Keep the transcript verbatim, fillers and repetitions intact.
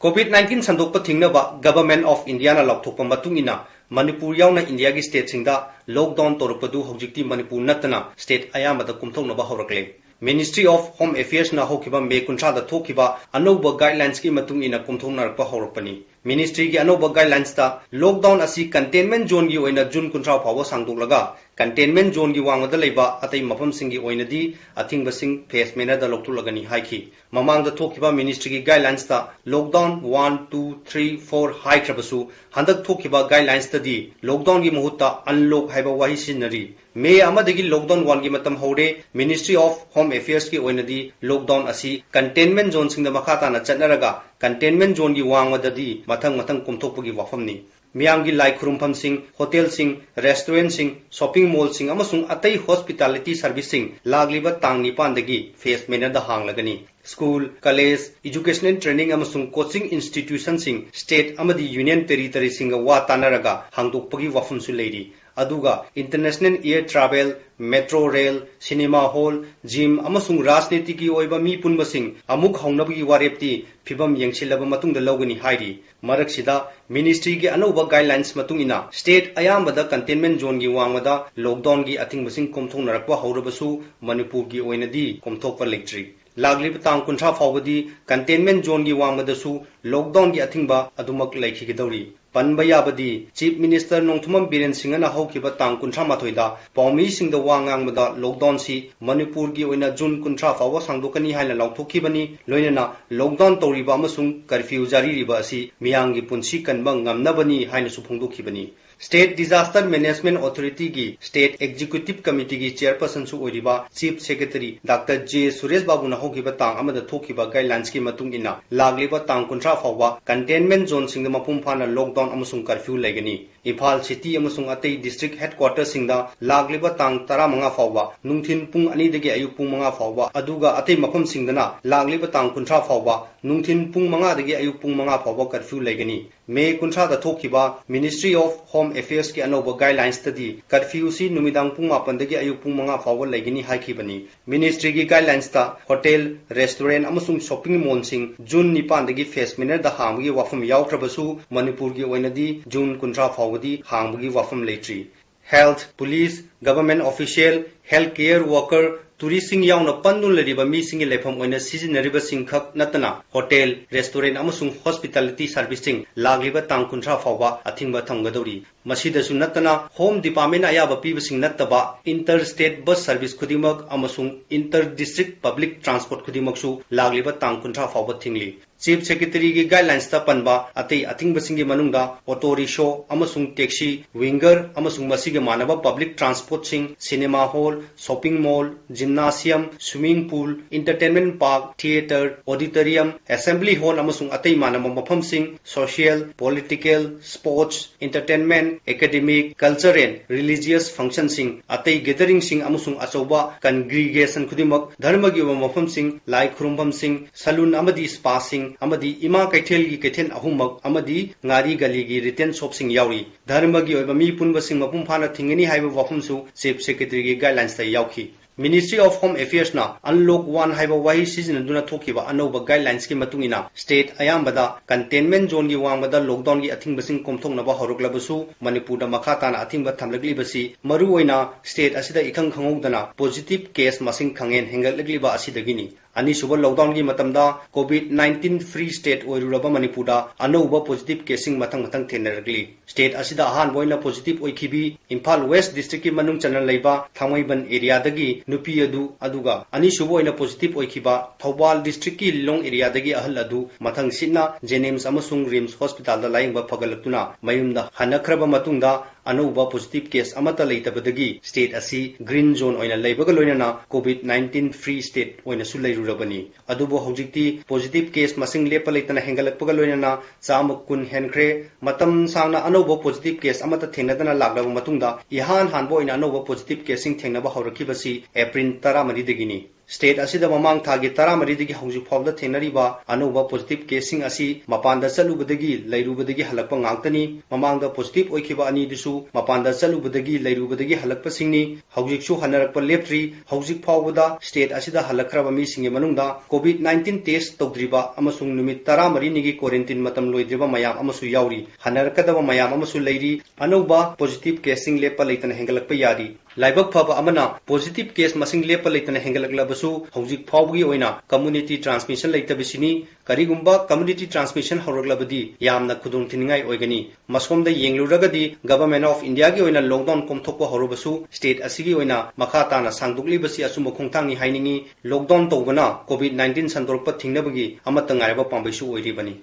COVID nineteen ꯁꯟꯗꯣꯛꯄ ꯊꯤꯡꯅꯕ Government of Indiaꯅ ꯂꯥꯎꯊꯣꯛꯄ ꯃꯇꯨꯡ ꯏꯟꯅ ꯃꯅꯤꯄꯨꯔ ꯌꯥꯎꯅ ꯏꯟꯗꯤꯌꯥꯒꯤ stateꯁꯤꯡꯗ lockdown ꯇꯧꯔꯛꯄꯗꯨ ꯍꯧꯖꯤꯛꯇꯤ ꯃꯅꯤꯄꯨꯔ ꯅꯠꯇꯅ state ꯑꯌꯥꯝꯕꯗ ꯀꯨꯝꯊꯣꯛꯅꯕ ꯍꯧꯔꯛꯂꯦ꯫ Ministry of Home Affairsꯅ ꯍꯧꯈꯤꯕ ꯃꯦ ꯀꯨꯟꯊ꯭ꯔꯥꯗ ꯊꯣꯛꯈꯤꯕ ꯑꯅꯧꯕ guidelinesꯀꯤ ꯃꯇꯨꯡ ꯏꯟꯅ ꯀꯨꯝꯊꯣꯛꯅꯔꯛꯄ ꯍꯧꯔꯛꯄꯅꯤ꯫ Ministryꯒꯤ ꯑꯅꯧꯕ guidelinesꯇ lockdown ꯑꯁꯤ containment zoneꯒꯤ ꯑꯣꯏꯅ ꯖꯨꯟ ꯀꯨꯟꯊ꯭ꯔꯥ ꯐꯥꯎꯕ ꯁꯥꯡꯗꯣꯛꯂꯒ containment zoneꯒꯤ ꯋꯥꯡꯃꯗ ꯂꯩꯕ ꯑꯇꯩ ꯃꯐꯝꯁꯤꯡꯒꯤ ꯑꯣꯏꯅꯗꯤ ꯑꯊꯤꯡꯕꯁꯤꯡ phase mannerꯗ ꯂꯧꯊꯣꯛꯂꯒꯅꯤ ꯍꯥꯏꯈꯤ꯫ ꯃꯃꯥꯡꯗ ꯊꯣꯛꯈꯤꯕ ministryꯒꯤ guidelinesꯇ lockdown one, two, three, four ꯍꯥꯏꯈ꯭ꯔꯕꯁꯨ, ꯍꯟꯗꯛ ꯊꯣꯛꯈꯤꯕ guidelinesꯇꯗꯤ lockdownꯒꯤ ꯃꯍꯨꯠꯇ unlock ꯍꯥꯏꯕ ꯋꯥꯍꯩ ꯁꯤꯖꯤꯟꯅꯔꯤ꯫ ꯃꯦ ꯑꯃꯗꯒꯤ lockdown oneꯒꯤ ꯃꯇꯝ ꯍꯧꯔꯦ꯫ Ministry of Home Affairsꯀꯤ ꯑꯣꯏꯅꯗꯤ lockdown ꯑꯁꯤ containment zoneꯁꯤꯡꯗ ꯃꯈꯥ ꯇꯥꯅ ꯆꯠꯅꯔꯒ containment zoneꯒꯤ ꯋꯥꯡꯃꯗꯗꯤ ꯃꯊꯪ ꯃꯊꯪ ꯀꯨꯝꯊꯣꯛꯄꯒꯤ ꯋꯥꯐꯝꯅꯤ꯫ ꯃꯤꯌꯥꯝꯒꯤ ꯂꯥꯏ ꯈꯨꯔꯨꯝꯐꯝꯁꯤꯡ, hotelꯁꯤꯡ, restaurantꯁꯤꯡ, shopping mallꯁꯤꯡ ꯑꯃꯁꯨꯡ ꯑꯇꯩ hospitality serviceꯁꯤꯡ ꯂꯥꯛꯂꯤꯕ ꯇꯥꯡ ꯅꯤꯄꯥꯟꯗꯒꯤ phase mannerꯗ ꯍꯥꯡꯂꯒꯅꯤ꯫ School, college, educational training ꯑꯃꯁꯨꯡ coaching institutionꯁꯤꯡ state ꯑꯃꯗꯤ union territoryꯁꯤꯡꯒ ꯋꯥ ꯇꯥꯅꯔꯒ ꯍꯥꯡꯗꯣꯛꯄꯒꯤ ꯋꯥꯐꯝꯁꯨ ꯂꯩꯔꯤ꯫ ꯑꯗꯨꯒ international air travel, metro rail, cinema hall, gym ꯑꯃꯁꯨꯡ ꯔꯥꯖꯅꯤꯇꯤꯒꯤ ꯑꯣꯏꯕ ꯃꯤ ꯄꯨꯟꯕꯁꯤꯡ ꯑꯃꯨꯛ ꯍꯧꯅꯕꯒꯤ ꯋꯥꯔꯦꯞꯇꯤ ꯐꯤꯕꯝ ꯌꯦꯡꯁꯤꯜꯂꯕ ꯃꯇꯨꯡꯗ ꯂꯧꯒꯅꯤ ꯍꯥꯏꯔꯤ꯫ ꯃꯔꯛꯁꯤꯗ ministryꯒꯤ ꯑꯅꯧꯕ guidelines ꯃꯇꯨꯡ ꯏꯟꯅ state ꯑꯌꯥꯝꯕꯗ containment zoneꯒꯤ ꯋꯥꯡꯃꯗ lockdownꯒꯤ ꯑꯊꯤꯡꯕꯁꯤꯡ ꯀꯣꯝꯊꯣꯛꯅꯔꯛꯄ ꯍꯧꯔꯕꯁꯨ ꯃꯅꯤꯄꯨꯔꯒꯤ ꯑꯣꯏꯅꯗꯤ ꯀꯣꯝꯊꯣꯛꯄ ꯂꯩꯇ꯭ꯔꯤ꯫ ꯂꯥꯛꯂꯤꯕ ꯇꯥꯡ ꯀꯨꯟꯊ꯭ꯔꯥ ꯐꯥꯎꯕꯗꯤ containment zoneꯒꯤ ꯋꯥꯡꯃꯗꯁꯨ lockdownꯒꯤ ꯑꯊꯤꯡꯕ ꯑꯗꯨꯃꯛ ꯂꯩꯈꯤꯒꯗꯧꯔꯤ꯫ ꯄꯟꯕ ꯌꯥꯕꯗꯤ, Chief Minister ꯅꯣꯡꯊꯣꯝꯕꯝ ꯕꯤꯔꯦꯟ ꯁꯤꯡꯍꯅ ꯍꯧꯈꯤꯕ ꯇꯥꯡ ꯀꯨꯟꯊ꯭ꯔꯥ ꯃꯥꯊꯣꯏꯗ ꯄꯥꯎꯃꯤꯁꯤꯡꯗ ꯋꯥ ꯉꯥꯡꯕꯗ lockdownꯁꯤ ꯃꯅꯤꯄꯨꯔꯒꯤ ꯑꯣꯏꯅ ꯖꯨꯟ ꯀꯨꯟꯊ꯭ꯔꯥ ꯐꯥꯎꯕ ꯁꯥꯡꯗꯣꯛꯀꯅꯤ ꯍꯥꯏꯅ ꯂꯥꯎꯊꯣꯛꯈꯤꯕꯅꯤ꯫ ꯂꯣꯏꯅꯅ lockdown ꯇꯧꯔꯤꯕ ꯑꯃꯁꯨꯡ curfew ꯖꯥꯔꯤꯔꯤꯕ ꯑꯁꯤ ꯃꯤꯌꯥꯝꯒꯤ ꯄꯨꯟꯁꯤ ꯀꯟꯕ ꯉꯝꯅꯕꯅꯤ ꯍꯥꯏꯅꯁꯨ ꯐꯣꯡꯗꯣꯛꯈꯤꯕꯅꯤ꯫ State Disaster Management Authorityꯒꯤ State Executive Committeeꯒꯤ chairpersonꯁꯨ ꯑꯣꯏꯔꯤꯕ Chief Secretary Doctor J Suresh ꯕꯥꯕꯨꯅ ꯍꯧꯈꯤꯕ ꯇꯥꯡ ꯑꯃꯗ ꯊꯣꯛꯈꯤꯕ guidelinesꯀꯤ ꯃꯇꯨꯡ ꯏꯟꯅ ꯂꯥꯛꯂꯤꯕ ꯇꯥꯡ ꯀꯨꯟꯊ꯭ꯔꯥ ꯐꯥꯎꯕ containment zoneꯁꯤꯡꯗ ꯃꯄꯨꯡ ꯐꯥꯅ lockdown ꯑꯃꯁꯨꯡ curfew ꯂꯩꯒꯅꯤ꯫ ꯏꯝꯐꯥꯜ ꯁꯤꯇꯤ ꯑꯃꯁꯨꯡ ꯑꯇꯩ ꯗꯤꯁꯇ꯭ꯔꯤꯛ ꯍꯦꯗꯀ꯭ꯋꯥꯇꯔꯁꯤꯡꯗ ꯂꯥꯛꯂꯤꯕ ꯇꯥꯡ ꯇꯔꯥꯃꯉꯥ ꯐꯥꯎꯕ ꯅꯨꯡꯊꯤꯜ ꯄꯨꯡ ꯑꯅꯤꯗꯒꯤ ꯑꯌꯨꯛ ꯄꯨꯡ ꯃꯉꯥ ꯐꯥꯎꯕ, ꯑꯗꯨꯒ ꯑꯇꯩ ꯃꯐꯝꯁꯤꯡꯗꯅ ꯂꯥꯛꯂꯤꯕ ꯇꯥꯡ ꯀꯨꯟꯊ꯭ꯔꯥ ꯐꯥꯎꯕ ꯅꯨꯡꯊꯤꯜ ꯄꯨꯡ ꯃꯉꯥꯗꯒꯤ ꯑꯌꯨꯛ ꯄꯨꯡ ꯃꯉꯥ ꯐꯥꯎꯕ ꯀꯔꯐ꯭ꯌꯨ ꯂꯩꯒꯅꯤ꯫ ꯃꯦ ꯀꯨꯟꯊ꯭ꯔꯥꯗ ꯊꯣꯛꯈꯤꯕ Ministry of Home Affairsꯀꯤ ꯑꯅꯧꯕ guidelinesꯇꯗꯤ ꯀꯔꯐ꯭ꯌꯨꯁꯤ ꯅꯨꯃꯤꯗꯥꯡ ꯄꯨꯡ ꯃꯥꯄꯟꯗꯒꯤ ꯑꯌꯨꯛ ꯄꯨꯡ ꯃꯉꯥ ꯐꯥꯎꯕ ꯂꯩꯒꯅꯤ ꯍꯥꯏꯈꯤꯕꯅꯤ꯫ Ministryꯒꯤ guidelinesꯇ ꯍꯣꯇꯦꯜ, ꯔꯦꯁꯇꯨꯔꯦꯟ ꯑꯃꯁꯨꯡ ꯁꯣꯄꯤꯡ ꯃꯣꯜꯁꯤꯡ ꯖꯨꯟ ꯅꯤꯄꯥꯟꯗꯒꯤ ꯐꯦꯁ ꯃꯦꯅꯔꯗ ꯍꯥꯡꯕꯒꯤ ꯋꯥꯐꯝ ꯌꯥꯎꯈ꯭ꯔꯕꯁꯨ, ꯃꯅꯤꯄꯨꯔꯒꯤ ꯑꯣꯏꯅꯗꯤ ꯖꯨꯟ ꯀꯨꯟꯊ꯭ꯔꯥ ꯐꯥꯎꯕꯗꯤ ꯍꯥꯡꯕꯒꯤ ꯋꯥꯐꯝ ꯂꯩꯇ꯭ꯔꯤ꯫ Health, police, government official, health care worker, touristꯁꯤꯡ ꯌꯥꯎꯅ ꯄꯟꯗꯨꯅ ꯂꯩꯔꯤꯕ ꯃꯤꯁꯤꯡꯒꯤ ꯂꯩꯐꯝ ꯑꯣꯏꯅ ꯁꯤꯖꯤꯟꯅꯔꯤꯕꯁꯤꯡ ꯈꯛ ꯅꯠꯇꯅ ꯍꯣꯇꯦꯜ, ꯔꯦꯁꯇꯨꯔꯦꯟ ꯑꯃꯁꯨꯡ hospitality serviceꯁꯤꯡ ꯂꯥꯛꯂꯤꯕ ꯇꯥꯡ ꯀꯨꯟꯊ꯭ꯔꯥ ꯐꯥꯎꯕ ꯑꯊꯤꯡꯕ ꯊꯝꯒꯗꯧꯔꯤ꯫ ꯃꯁꯤꯗꯁꯨ ꯅꯠꯇꯅ Home Departmentꯅ ꯑꯌꯥꯕ ꯄꯤꯕꯁꯤꯡ ꯅꯠꯇꯕ inter state bus service ꯈꯨꯗꯤꯡꯃꯛ ꯑꯃꯁꯨꯡ inter district public transport ꯈꯨꯗꯤꯡꯃꯛꯁꯨ ꯂꯥꯛꯂꯤꯕ ꯇꯥꯡ ꯀꯨꯟꯊ꯭ꯔꯥ ꯐꯥꯎꯕ ꯊꯤꯡꯂꯤ꯫ Chief Secretaryꯒꯤ guidelinesꯇ ꯄꯟꯕ ꯑꯇꯩ ꯑꯊꯤꯡꯕꯁꯤꯡꯒꯤ ꯃꯅꯨꯡꯗ auto rickshaw ꯑꯃꯁꯨꯡ taxi, winger ꯑꯃꯁꯨꯡ ꯃꯁꯤꯒ ꯃꯥꯟꯅꯕ public transportꯁꯤꯡ, cinema hall, shopping mall, gymnasium, swimming pool, entertainment park, theatre, auditorium, assembly hall ꯑꯃꯁꯨꯡ ꯑꯇꯩ ꯃꯥꯟꯅꯕ ꯃꯐꯝꯁꯤꯡ, social, political, sports, entertainment, academic, culture and religious functionꯁꯤꯡ, ꯑꯇꯩ gatheringꯁꯤꯡ ꯑꯃꯁꯨꯡ ꯑꯆꯧꯕ congregation ꯈꯨꯗꯤꯡꯃꯛ, ꯙꯔꯃꯒꯤ ꯑꯣꯏꯕ ꯃꯐꯝꯁꯤꯡ, ꯂꯥꯏ ꯈꯨꯔꯨꯝꯐꯝꯁꯤꯡ, saloon ꯑꯃꯗꯤ spaꯁꯤꯡ, ꯑꯃꯗꯤ ꯏꯃꯥ ꯀꯩꯊꯦꯜꯒꯤ ꯀꯩꯊꯦꯜ ꯑꯍꯨꯝꯃꯛ ꯑꯃꯗꯤ ꯉꯥꯔꯤ ꯒꯂꯤꯒꯤ retail shopꯁꯤꯡ ꯌꯥꯎꯔꯤ꯫ ꯙꯔꯃꯒꯤ ꯑꯣꯏꯕ ꯃꯤ ꯄꯨꯟꯕꯁꯤꯡ ꯃꯄꯨꯡ ꯐꯥꯅ ꯊꯤꯡꯒꯅꯤ ꯍꯥꯏꯕ ꯋꯥꯐꯝꯁꯨ Chief Secretaryꯒꯤ guidelinesꯇ ꯌꯥꯎꯈꯤ꯫ Ministry of Home Affairsꯅ unlock one ꯍꯥꯏꯕ ꯋꯥꯍꯩ ꯁꯤꯖꯤꯟꯅꯗꯨꯅ ꯊꯣꯛꯈꯤꯕ ꯑꯅꯧꯕ guidelinesꯀꯤ ꯃꯇꯨꯡ ꯏꯟꯅ, state ꯑꯌꯥꯝꯕꯗ containment zoneꯒꯤ ꯋꯥꯡꯃꯗ lockdownꯒꯤ ꯑꯊꯤꯡꯕꯁꯤꯡ ꯀꯣꯝꯊꯣꯛꯅꯕ ꯍꯧꯔꯛꯂꯕꯁꯨ, ꯃꯅꯤꯄꯨꯔꯗ ꯃꯈꯥ ꯇꯥꯅ ꯑꯊꯤꯡꯕ ꯊꯝꯂꯛꯂꯤꯕꯁꯤ ꯃꯔꯨꯑꯣꯏꯅ state ꯑꯁꯤꯗ ꯏꯈꯪ ꯈꯪꯍꯧꯗꯅ positive case ꯃꯁꯤꯡ ꯈꯪꯍꯦꯟ ꯍꯦꯟꯒꯠꯂꯛꯂꯤꯕ ꯑꯁꯤꯗꯒꯤꯅꯤ꯫ ꯑꯅꯤꯁꯨꯕ lockdownꯒꯤ ꯃꯇꯝꯗ COVID nineteen free state ꯑꯣꯏꯔꯨꯔꯕ ꯃꯅꯤꯄꯨꯔꯗ ꯑꯅꯧꯕ positive caseꯁꯤꯡ ꯃꯊꯪ ꯃꯊꯪ ꯊꯦꯡꯅꯔꯛꯂꯤ꯫ State ꯑꯁꯤꯗ ꯑꯍꯥꯟꯕ ꯑꯣꯏꯅ positive ꯑꯣꯏꯈꯤꯕꯤ ꯏꯝꯐꯥꯜ West districtꯀꯤ ꯃꯅꯨꯡ ꯆꯟꯅ ꯂꯩꯕ ꯊꯥꯡꯃꯩꯕꯟ areaꯗꯒꯤ ꯅꯨꯄꯤ ꯑꯗꯨ, ꯑꯗꯨꯒ ꯑꯅꯤꯁꯨꯕ ꯑꯣꯏꯅ positive ꯑꯣꯏꯈꯤꯕ ꯊꯧꯕꯥꯜ districtꯀꯤ ꯂꯤꯂꯣꯡ areaꯗꯒꯤ ꯑꯍꯜ ꯑꯗꯨ ꯃꯊꯪ ꯁꯤꯠꯅ JNIMS ꯑꯃꯁꯨꯡ RIMS hospitalꯗ ꯂꯥꯌꯦꯡꯕ ꯐꯒꯠꯂꯛꯇꯨꯅ ꯃꯌꯨꯝꯗ ꯍꯟꯅꯈ꯭ꯔꯕ ꯃꯇꯨꯡꯗ, ꯑꯅꯧꯕ positive case ꯑꯃꯠꯇ ꯂꯩꯇꯕꯗꯒꯤ state ꯑꯁꯤ green zone ꯑꯣꯏꯅ ꯂꯩꯕꯒ ꯂꯣꯏꯅꯅ COVID nineteen free state ꯑꯣꯏꯅꯁꯨ ꯂꯩꯔꯨꯔꯕꯅꯤ꯫ ꯑꯗꯨꯕꯨ ꯍꯧꯖꯤꯛꯇꯤ positive case ꯃꯁꯤꯡ ꯂꯦꯞꯄ ꯂꯩꯇꯅ ꯍꯦꯟꯒꯠꯂꯛꯄꯒ ꯂꯣꯏꯅꯅ ꯆꯥꯝꯃ ꯀꯨꯟ ꯍꯦꯟꯈ꯭ꯔꯦ꯫ ꯃꯇꯝ ꯁꯥꯡꯅ ꯑꯅꯧꯕ positive case ꯑꯃꯠꯇ ꯊꯦꯡꯅꯗꯅ ꯂꯥꯛꯂꯕ ꯃꯇꯨꯡꯗ ꯏꯍꯥꯟ ꯍꯥꯟꯕ ꯑꯣꯏꯅ ꯑꯅꯧꯕ positive caseꯁꯤꯡ ꯊꯦꯡꯅꯕ ꯍꯧꯔꯛꯈꯤꯕꯁꯤ April ꯇꯔꯥꯃꯔꯤꯗꯒꯤꯅꯤ꯫ State ꯑꯁꯤꯗ ꯃꯃꯥꯡ ꯊꯥꯒꯤ ꯇꯔꯥꯃꯔꯤꯗꯒꯤ ꯍꯧꯖꯤꯛ ꯐꯥꯎꯕꯗ ꯊꯦꯡꯅꯔꯤꯕ ꯑꯅꯧꯕ positive caseꯁꯤꯡ ꯑꯁꯤ ꯃꯄꯥꯟꯗ ꯆꯠꯂꯨꯕꯗꯒꯤ ꯂꯩꯔꯨꯕꯗꯒꯤ ꯍꯜꯂꯛꯄ ꯉꯥꯛꯇꯅꯤ꯫ ꯃꯃꯥꯡꯗ positive ꯑꯣꯏꯈꯤꯕ ꯑꯅꯤꯗꯨꯁꯨ ꯃꯄꯥꯟꯗ ꯆꯠꯂꯨꯕꯗꯒꯤ ꯂꯩꯔꯨꯕꯗꯒꯤ ꯍꯜꯂꯛꯄꯁꯤꯡꯅꯤ꯫ ꯍꯧꯖꯤꯛꯁꯨ ꯍꯟꯅꯔꯛꯄ ꯂꯦꯞꯇ꯭ꯔꯤ꯫ ꯍꯧꯖꯤꯛ ꯐꯥꯎꯕꯗ state ꯑꯁꯤꯗ ꯍꯜꯂꯛꯈ꯭ꯔꯕ ꯃꯤꯁꯤꯡꯒꯤ ꯃꯅꯨꯡꯗ COVID nineteen test ꯇꯧꯗ꯭ꯔꯤꯕ ꯑꯃꯁꯨꯡ ꯅꯨꯃꯤꯠ ꯇꯔꯥꯃꯔꯤꯅꯤꯒꯤ quarantine ꯃꯇꯝ ꯂꯣꯏꯗ꯭ꯔꯤꯕ ꯃꯌꯥꯝ ꯑꯃꯁꯨ ꯌꯥꯎꯔꯤ꯫ ꯍꯟꯅꯔꯛꯀꯗꯕ ꯃꯌꯥꯝ ꯑꯃꯁꯨ ꯂꯩꯔꯤ꯫ ꯑꯅꯧꯕ positive caseꯁꯤꯡ ꯂꯦꯞꯄ ꯂꯩꯇꯅ ꯍꯦꯟꯒꯠꯂꯛꯄ ꯌꯥꯔꯤ꯫ ꯂꯥꯏꯕꯛ ꯐꯕ ꯑꯃꯅ positive case ꯃꯁꯤꯡ ꯂꯦꯞꯄ ꯂꯩꯇꯅ ꯍꯦꯟꯒꯠꯂꯛꯂꯕꯁꯨ ꯍꯧꯖꯤꯛ ꯐꯥꯎꯕꯒꯤ ꯑꯣꯏꯅ community transmission ꯂꯩꯇꯕꯁꯤꯅꯤ꯫ ꯀꯔꯤꯒꯨꯝꯕ community transmission ꯍꯧꯔꯛꯂꯕꯗꯤ ꯌꯥꯝꯅ ꯈꯨꯗꯣꯡꯊꯤꯅꯤꯡꯉꯥꯏ ꯑꯣꯏꯒꯅꯤ꯫ ꯃꯁꯣꯝꯗ ꯌꯦꯡꯂꯨꯔꯒꯗꯤ Government of Indiaꯒꯤ ꯑꯣꯏꯅ lockdown ꯀꯣꯝꯊꯣꯛꯄ ꯍꯧꯔꯕꯁꯨ state ꯑꯁꯤꯒꯤ ꯑꯣꯏꯅ ꯃꯈꯥ ꯇꯥꯅ ꯁꯥꯡꯗꯣꯛꯂꯤꯕꯁꯤ ꯑꯆꯨꯝꯕ ꯈꯣꯡꯊꯥꯡꯅꯤ ꯍꯥꯏꯅꯤꯡꯏ꯫ Lockdown ꯇꯧꯕꯅ COVID nineteen ꯁꯟꯗꯣꯔꯛꯄ ꯊꯤꯡꯅꯕꯒꯤ ꯑꯃꯠꯇ ꯉꯥꯏꯔꯕ ꯄꯥꯝꯕꯩꯁꯨ ꯑꯣꯏꯔꯤꯕꯅꯤ꯫